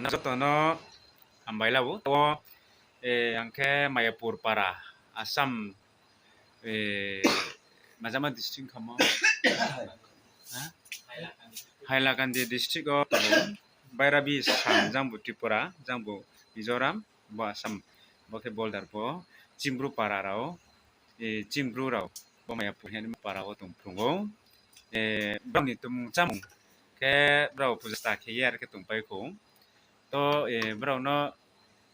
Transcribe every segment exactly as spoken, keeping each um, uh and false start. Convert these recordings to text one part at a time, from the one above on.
Joto no hambai labo. O, eh, ang khe Mayapur para, Assam, eh, majama district khamo. Ha? Hailakandi district o tongo. Bairabi sam jangbo Tripura, jangbo Mizoram, bo Assam, bo khe border bo Chimbru para rao, eh, Chimbru rao, bo Mayapur hingmo para wo tong phrung ou. Eh, brao ni tongmung chámung khe brao puja sta khe ye are khe tongpai khou. To, eh, brao no,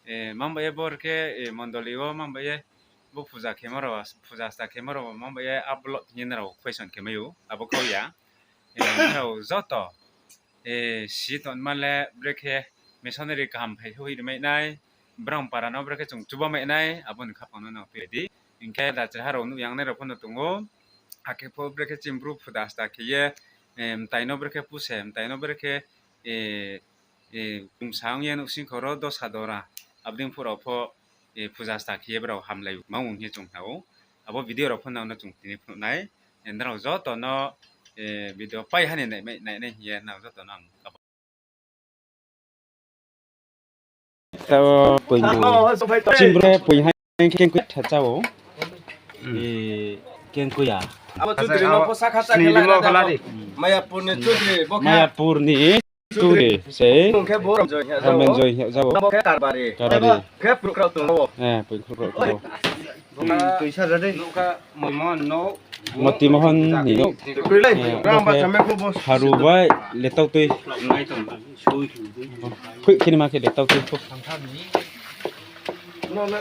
eh, mang bai ye bo are khe, eh, mondoli wo mang bai ye bo puja khemo rao, puja sta khemo rao mang bai ye upload hing ye nrao question khe mai ou, abo kau ya. Eh, nrao joto, eh, si tongma le brekhe missionary kaham phai hoih rimai nai, brao para no brekhe chung chuba mai nai, abo ni khaphang no nang phi di. Hing khe dacha ha rao nuh yang nai rao pho no tong ou. Akhe pho brekhe Chimbru puja sta khe ye, eh, mtai no brekhe puse, mtai no brekhe, eh, eh, kumsa ong ye nuhsingkho ro dosa dora, abo dei phuh rao pho, eh, puja sta khe ye brao hamlai ma ong hing ye chung khna ou. Abo video rao pho nang no chung tini phnuh nai. Eh, nrao joto no, eh, video pai ha ni nai, nai, nai hing ye nrao joto no ang kaba. Tao poing bu. Chimbru poing hai khe kengkui tha chá ou. Hmm. Eh, kengkui ya. Abo Chudri no pho sakha sakha lai rada. Mayapur ni Chudri, bo khe. Mayapur ni Chudri se. Bung khe bo Ramanjoy hing ya jao. Bo khe Karbari. Karbari. Khe Prukrao tong ou. Eh, Prukrao tong ou. Moti Mohon ni nouh. Eh, bo khe haru bai letau tui. Khui khe ni ma khe letau tui. YouTube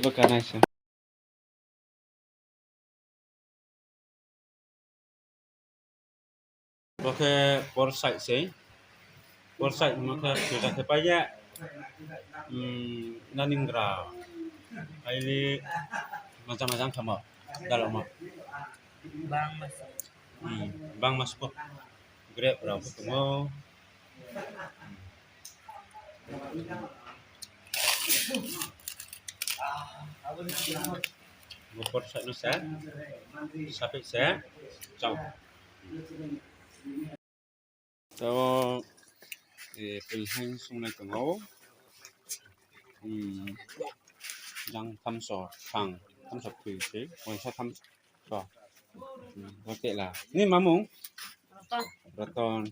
wo kanai sa. Bo khe por side se. Por side mo khe puja khe pai ye. Hmm, naningra. Aili majang majang khamo. Dalamo. Hmm, bangma spo. Grape rao pho tong ou. Bo por side no se, saphi se, chao. Tao, eh, poing hai sungnai tong ou. Hmm, jang thamso, thang, thamso phui se, poisa thamso. Hmm, bo tela. Ni mamung? Raton.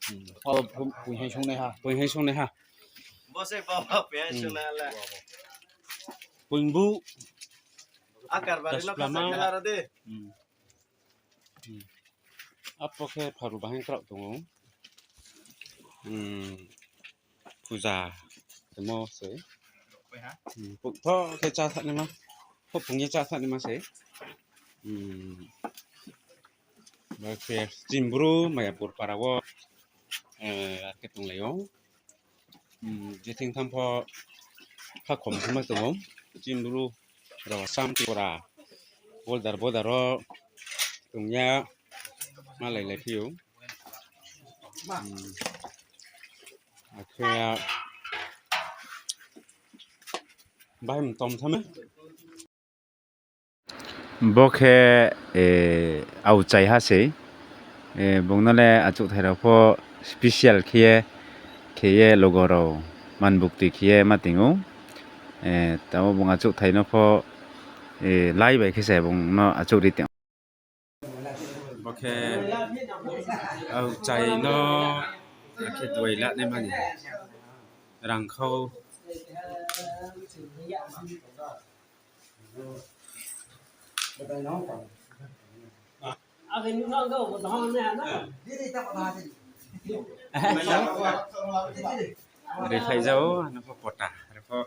Hmm. Poing hai sungnai ha. Poing hai sungnai ha. Bo se bo, poing hai sungnai ha le. Poing bu. Akar bari no kasa khe lara de. Hmm. Hmm. Apo khe pharu bahai kraoh tong ou. Hmm. Puja khemo se. Hmm, phuh tho khe chá thanaima. Phuh phung ye chá thanaima se. Hmm. Ba khe Chimbru Mayapur para wo, eh, ar khe tonglai ou. Hmm, je thing tham pho kha khom khoma tong ou. Chimbru rao Assam Tripura border border wo tong ya malai lai phi ou. Hmm. Akhe bahai mtom thame. Bo khe, eh, aokchai ha sei. Eh, bung no le achouhthai rao pho special khe ye, khe ye logo rao manbuktui khe ye ma ting ou. Eh, tao bung achouhthai no pho, eh, lai bai khe se bung no achouh ri tong. Bo khe aokchai no, akhe duai la nai mani rangkhau. Rikhlai jao, ano pho pota, ano pho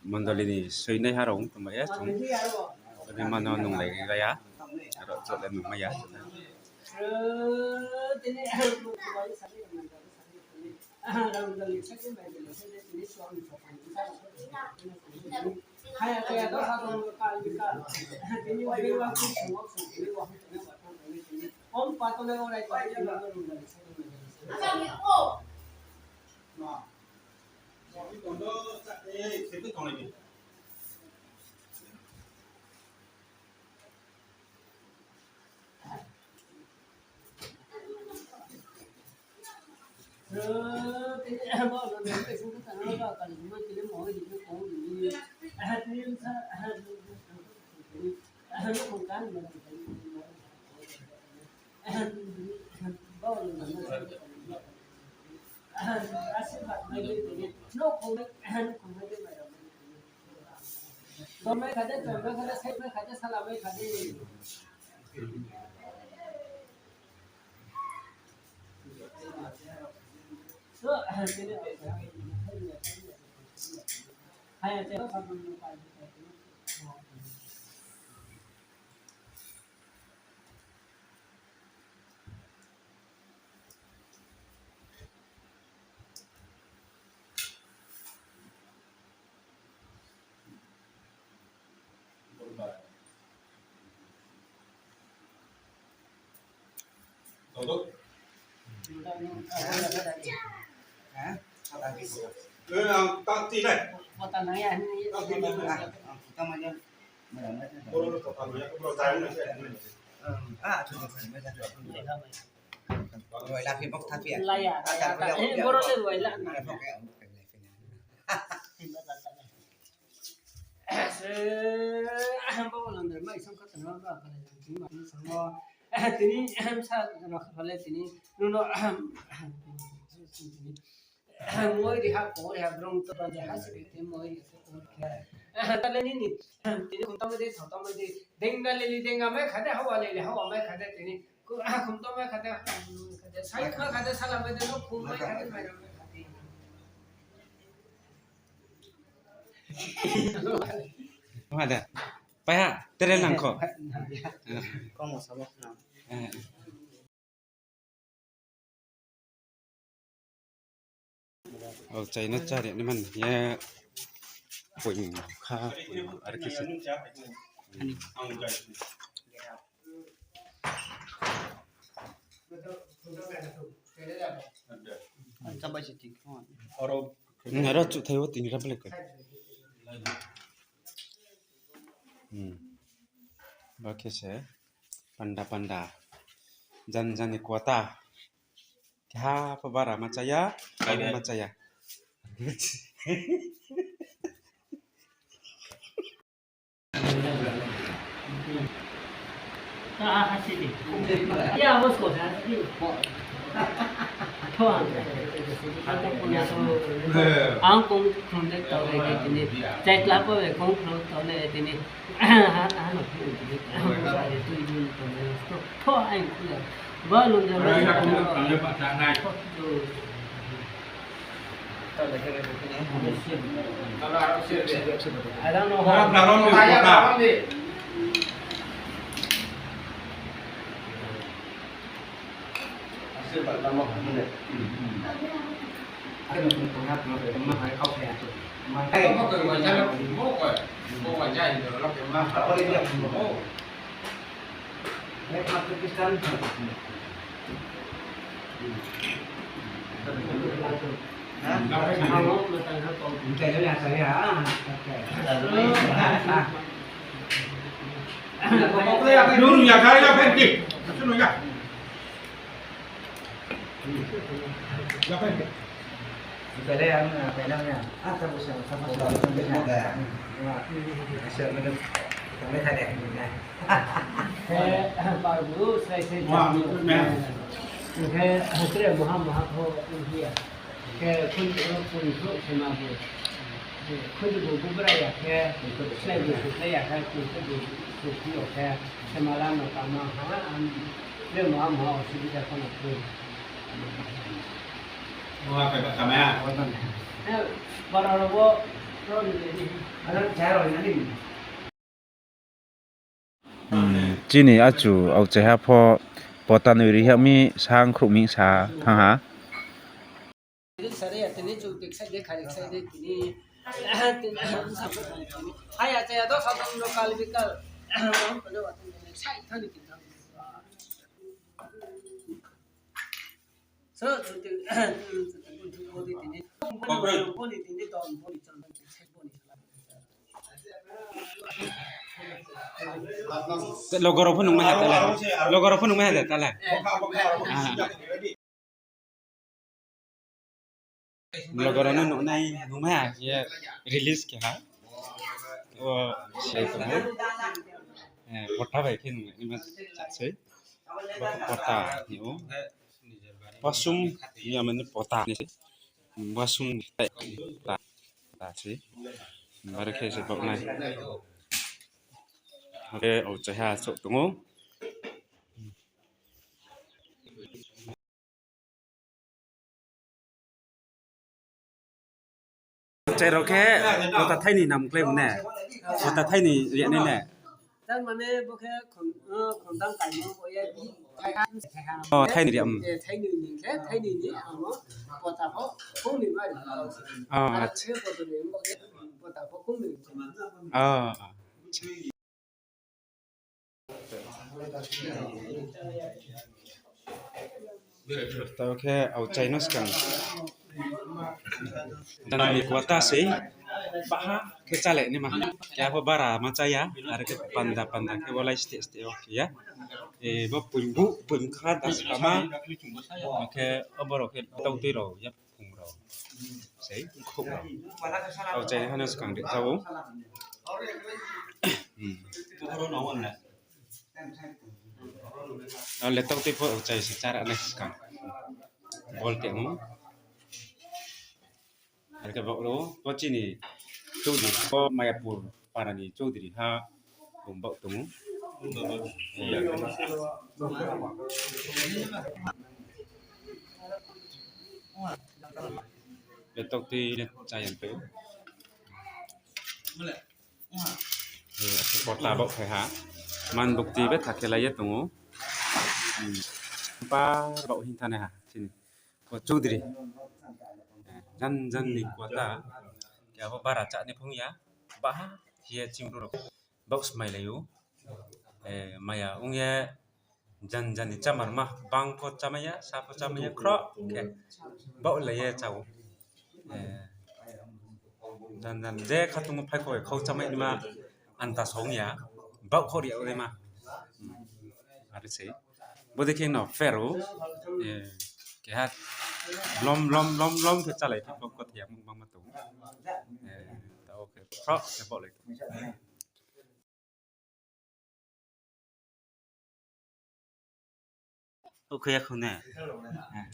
mondoli ni soinaiha rao tongmai ya chung. Rimano nunglai ya, aro chole nungmai ya. Tini sa rao kha le tini, nuno, tini, moi ri ha, kong ri ha, brong to ba de ha se tini moi ri ha. Tale nini, tini khum tamo de, tho tamo de, dengna lili dengna mai kha de, hawa lili hawa mai kha de tini. Khum tamo mai kha de, sai mai kha de, sala mai de, no khum mai kha de, mai mai kha de. Pai ha, tere nang kho. Komo sabok na. O, chaina chari ni man ye. Poing kha, poing ar khe se. Aro chuthai wo tini ra belai koi. Hmm. Ba khe se panda panda. Jan jan ni kwata. Keha pho bara ma chaya, kaibo ma chaya. Ang kong thong de tau le tini, chai kla po le kong thong tau le tini. Ha, ha, no, tini, tini, tini, tini, tini, tho, ai, tini, ba, lung de, ba, tini, tini, tini, Hing khe tre moha moha pho ong phi ya. Khe khunju no khunju se ma bo. Khunju bo bubra ya khe, slái bo suklai ya khe, khunju bo sukhi yo khe, se ma la no kama ha, am, tre moha moha osubida pho no khe. Moha khe ba kama ya. He, bara ro bo, ro ni ni. Ano chá ro ni ni. Hmm, chini achu aokchaiha pho pota noi ri ha mi sa khruh mi sa thanng ha. Logo rao pho nungmai ha tala. Logo rao pho nungmai ha tala. Ah. Logo rao no nuhnai, nuhmai ha ye release khe ha. O se tong ou. Eh, pota bai khe nuhnai ma chasei. Bo pota ni o. Wasung ni amani pota ni se. Wasung tai ta, ta se. Bare khe se baoh nai. Oke, o chaiha souh tong ou. Chai rao khe pota thaini nam klai ne? Pota thaini ri nai ne? Tar mane bo khe khon-, o, khondang kaimo bo ye. O, thaini ri, um. Eh, thaini ni khe, thaini ni amo pota pho khongnoi ma ri. O, acha. Khe pota ni bo khe pota pho khongnoi. O, acha. Tao khe auchai no skang. Jani ni kuata sei. Baha khe chale ni ma. Khe abo bara ma chaya. Are khe panda panda khe bo lai state state o khe ya. E, bo puimbu, puim kha das kama. Khe o borok khe tau tui rao ya. Khum rao. Sei, khum rao. Auchai hano skang de jao. Hmm. Ale tau tei pho auchai se chara nai skang. Bol te mo. Are khe bo ro, bo chini Chaudhary, bo Mayapur para ni Chaudhary ha. Bung baoh tong ou. Betok tui le chaya tong ou. Pota baoh phai ha. Man bukti betha khe lai ye tong ou. Hmm. Ba baoh hing thanai ha. Chini. O Chaudhary. Eh, jan jan ni kuata. Khe abo bara chani phung ya. Baha ye chini bru rao. Baoh smai lai ou. Eh, maya ong ye jan jan ni chamar ma. Bang pho chamai ya, sa pho chamai ya, khro khe. Baoh lai ye chao. Eh, jan jan je khatung phai kho, khau chamai ni ma anta song ya. Baoh kho ri ya ore ma. Hmm. Are sei. Bodei khe no phero, eh, keha lom lom lom lom khe chalai khe kok kothe ya mung bangma tong. Eh, tao khe phro khe baoh lai tong. Oke, ya khone. Eh.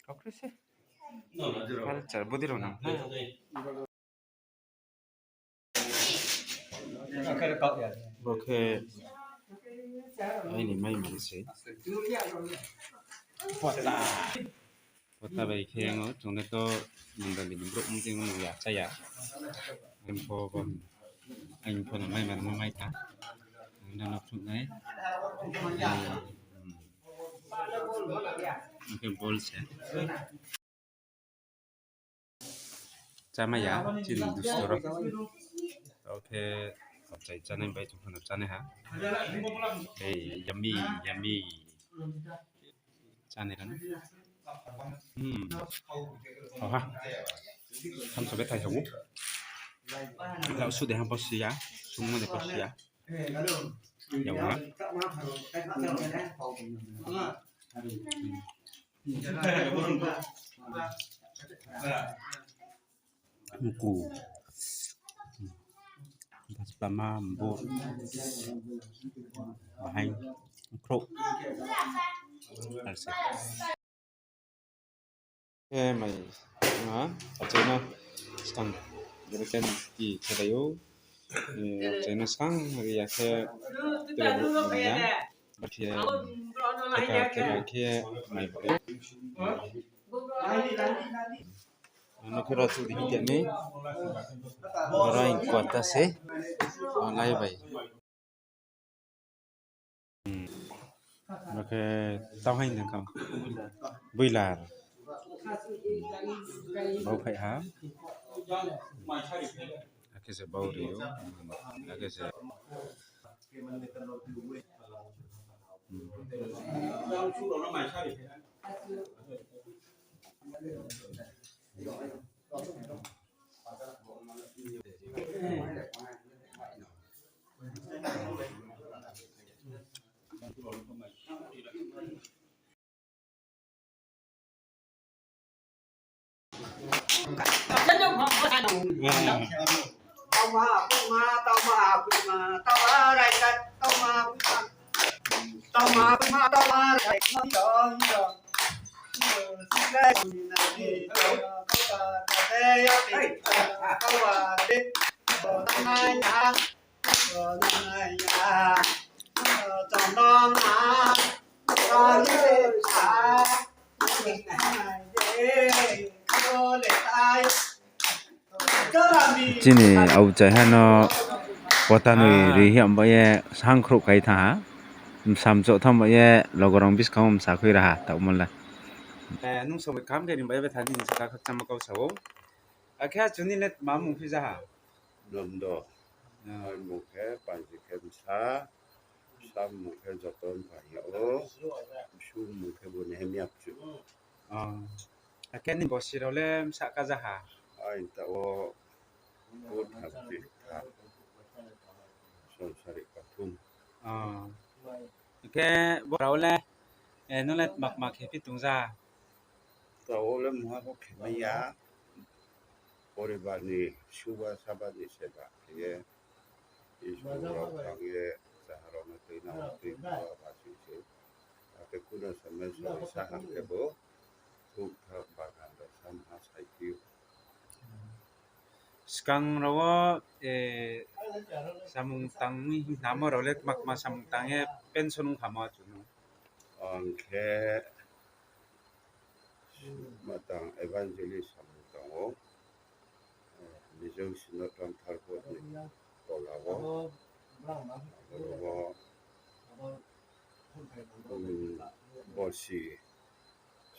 Oke se. Culture, body rao nang. Bo khe aini mai mani se. Pota. Pota bai khe ang o, chung le to mandali ni brouh mung tei mung ya, cha ya. Info bo, info no mai mani mai tha. Ang no phnuh nai. Hmm. Ang khe bol se. Chámai ya, chini dusto rao. Tao khe, chai chánai bai chung phano chánai ha. Hey, yummy, yummy. Chánai rao. Hmm. Oha. Thamsa bethai sa ou. Lau su de ha bosi ya. Sungmo de bosi ya. Yau ha. Mku. Pas pama mbo. Bahai. Kro. Arse. Khe mai, ha, achaino skang, jero khe ki khe bai ou, eh, achaino skang ri ya khe, tebo brouh ya, ba khe, theka, theka khe mai bai ou. Ano khe ro chudi khe ni, ro in kuata se, o lai bai. Hmm. Bo khe tau hai nang kha. Boiler. Bo phai ha. Akhe se bo ri ou. Akhe se. Hmm. Chini aokchaiha no pota noi ri hing ba ye sangkhrouh kai thanng ha. Bsa mchoh thanng ba ye logo rao buskang wo bsa khui ra ha taohmo le. Nung somoi kaham khe ri ba ye bethani hing se kakha kchama kau sa ou. Akhe achuni le tma mung phi ja ha? Nondo. Ai mung khe panji khe bsa, bsa mung khe joto mpha hing ya ou, bsu mung khe bo Nehemia Pchu. Akhe ni bosi rao le bsa ka ja ha? Ai ta wo bo thang ti tha. Songsari kathum. Akhe bo rao le, nung le tma tma khe phi tong ja? Ta wo le mungha pho khe mai ya. Poribar ni suba saba ni seba khe ye, Isor rao tang ye, jaha rao no tuinang wo tui phuba ba sing se. Akhe kuno samai sori sa ha khe bo, thuk thak bagan rao samha sai phi ou. Skang rao wo, samung tang mi hing namo rao le tma tma samung tang ye pension ong khamo chung no? Ang khe ma tang evangelist samung tang ou, Mizo Synod Ramthar Board ni tola wo, abo wo, um, bosi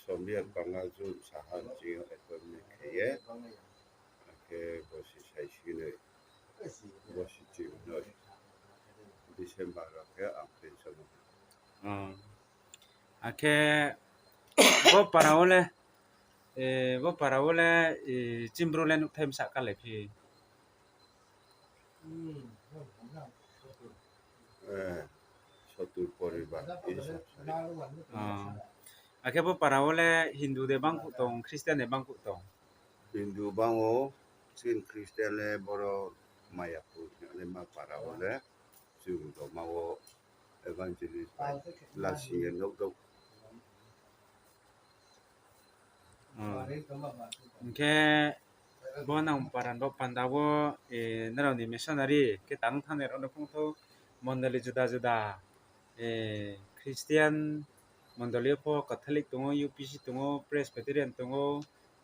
somya panga June saha ni ching yo appointment khe ye, akhe bosi saisi noi, bosi chingnoi December rao khe ang pension ong. Akhe bo para wo le, bo para wo le, chini bru le nouhthai bsa kalai phi? Sotur poribar. Akhe bo para wo le Hindu de bangkuh tong, Christian de bangkuh tong? Hindu bang ou, chini Christian le boro Mayapur hingnaima para wo le, chung doma wo evangelist bai lasing ye nouh douh. Hing khe bo nang paran bo panda wo, nrao ni missionary khe tang thanngnai rao no phung thou, mondoli juda juda, Christian mondoli yo pho Catholic tong ou, U P C tong ou, Presbyterian tong ou,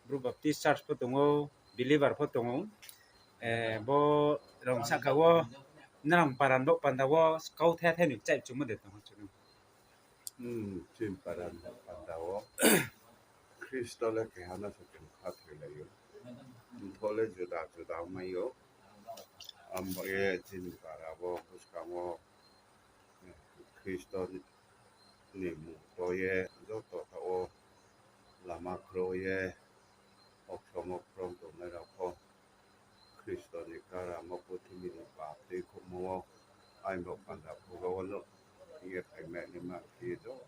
Bru Baptist Church pho tong ou, believer pho tong ou. Bo rao sahka wo, nrao paran bo panda wo, kauthai thai ni kchaih chungmo de tong ou chung no? Chini paran bo panda wo, Khristo le keha no se chung khathoilai ou. Mthoh le juda juda ongmai ou. Abo ye chini para wo buskang wo Khristo ni mmung to ye joto taoh wo lama kro ye, oksom oksom tongnai rao pho Khristo ni karamo purthimbi ni pap tuikhouhmo wo, aini bo panda phuga wo no hing ye phaimai naima khe ye joto